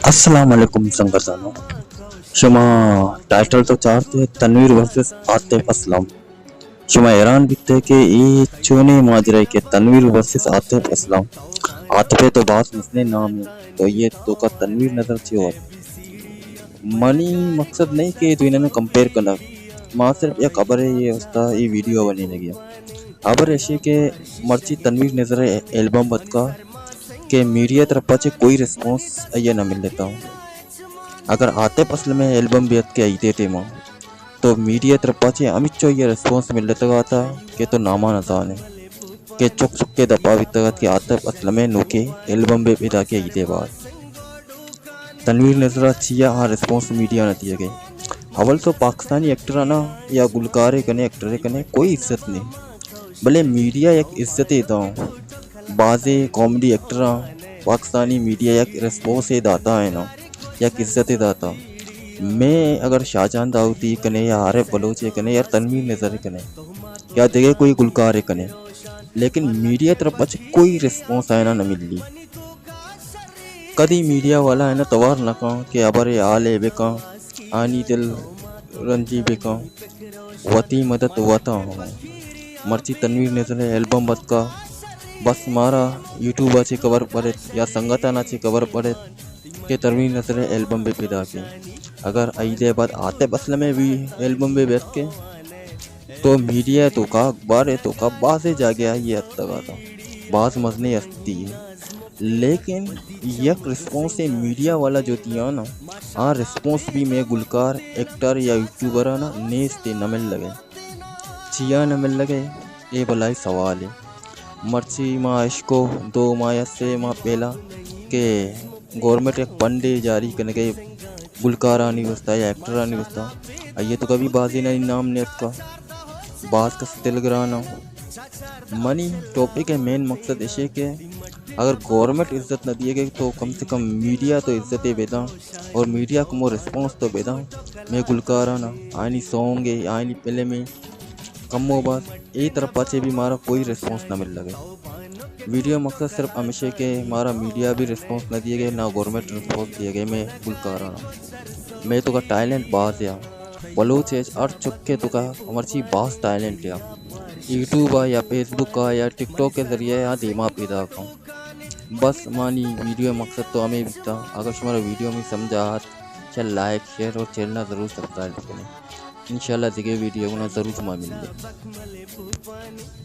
السلام علیکم سنگتانو، شما ٹائٹل تو چارتے تنویر ورسز عاطف اسلم۔ شما حیران بیتے کہ اے چونیں ماجرا اے کہ تنویر ورسز عاطف اسلم۔ عاطف تو باز مزنیں نام اے، تو اے توکا تنویر نظر چے وت؟ منی مقصد نہ اے کہ دوئیناں کمپیئر کنگ، ما صرف یک خبرے اے واسطہ اے ویڈیو بنینگی۔ خبر ایشی کہ مرچی تنویر نظر ءِ البم اتکا کہ میڈیا طرفا چہ کوئی ریسپانس آئی ءَ نہ ملتا۔ اگر عاطف اسلم ءِ البم بیت کہ عید ءِ ٹیما تو میڈیا طرفا چہ ہمچو آئی ءَ ریسپانس ملتگ آتا کہ تو ناما نہ زانے کہ چک چک ءَ دپا بیتگ ات کہ عاطف اسلم ءِ نوکیں البم بہ پیدا کہ عید ءِ بعد۔ تنویر نظر ءَ چیا آ ریسپانس میڈیا نہ دیگ ءَ۔ اول تو پاکستانی ایکٹر ءَ نا یا گلکارے کنے ایکٹرے کنے کوئی عزت نہیں، بلے میڈیا یک عزتے داں۔ بازیں کامیڈی ایکٹراں پاکستانی میڈیا یک ریسپانسے داتا ہے نا، یک عزتے داتا۔ میں اگر شاہجان داؤدی کنے یا عارف بلوچے کنے یا تنویر نظر کنے یا دگہ کوئی گلکارے کنے، لیکن میڈیا طرف چہ کوئی ریسپانس آئینا نہ ملی۔ کدی میڈیا والا آئینا توار نہ کن کہ ہبرے حالے بکن، آنی دل رنجی بکن، وتی مدد وتا ہوں۔ مرچی تنویر نظر ءِ البم بتکا، بس مارا یوٹیوب ءَ چہ خبر پڑت یا سنگتانا چہ خبر پڑت کہ تنویر نظر ءِ البم بہ پیدا کہ۔ اگر عید ءِ بعد عاطف اسلم ءِ بھی البم بہ بیت کہ تو میڈیا ءِ توکا، اخبار ءِ توکا، بازیں جاگہ آئی ءِ اتکگ اتاں، باز مزنیں ہستی اے۔ لیکن یک ریسپانس میڈیا والا جو دیانا، آ ریسپانس بھی مئے گلکار، ایکٹر یا یوٹیوبر آنا نیست، نہ ملگ ءَ۔ چیا نہ ملگ ءَ؟ اے بلاہیں سوالے۔ مرچی ما اشکو دو ماہ یا سے ماہ پہلا کہ گورنمنٹ یک فنڈے جاری کنگ ءَ گلکارانی واسطہ یا ایکٹرانی واسطہ، آئی ءِ توکا بھی بازینانی نام نیتکا، باز کس دلگران آں۔ منی ٹاپک ءِ مین مقصد ایشی کہ اگر گورنمنٹ عزت نہ دیگ ءَ تو کم سے کم میڈیا تو عزتے بداں اور میڈیا کمو ریسپانس تو بداں۔ مئے گلکارانا آئینی سانگ ءَ، آئینی فلم ءَ کمو باز اے طرفا چہ بھی مارا کوئی ریسپانس نہ ملگ ءَ۔ ویڈیو مقصد صرف ہمیشی کہ مارا میڈیا بھی ریسپانس نہ دیگ ءَ، نہ گورنمنٹ ریسپانس دیگ ءَ مئے گلکارانا۔ مئے توکا ٹیلنٹ باز اے۔ بلوچ ءِ ہر چک ءِ توکا مرچی باز ٹیلنٹ اے۔ یوٹیوب ءَ یا فیس بک ءَ یا ٹک ٹاک ءِ ذریعہ ءَ آ دیما پیداک اَں۔ بس منی ویڈیو ءِ مقصد تو ہمے بیتا۔ اگر شمارا ویڈیو ہمے سمجھ ءَ آت، چہ لائک، شیئر اور چینل ءَ ضرور سبسکرائب کنیں۔ انشاءاللہ دگہ ویڈیو ءَ ضرور شما ملیں۔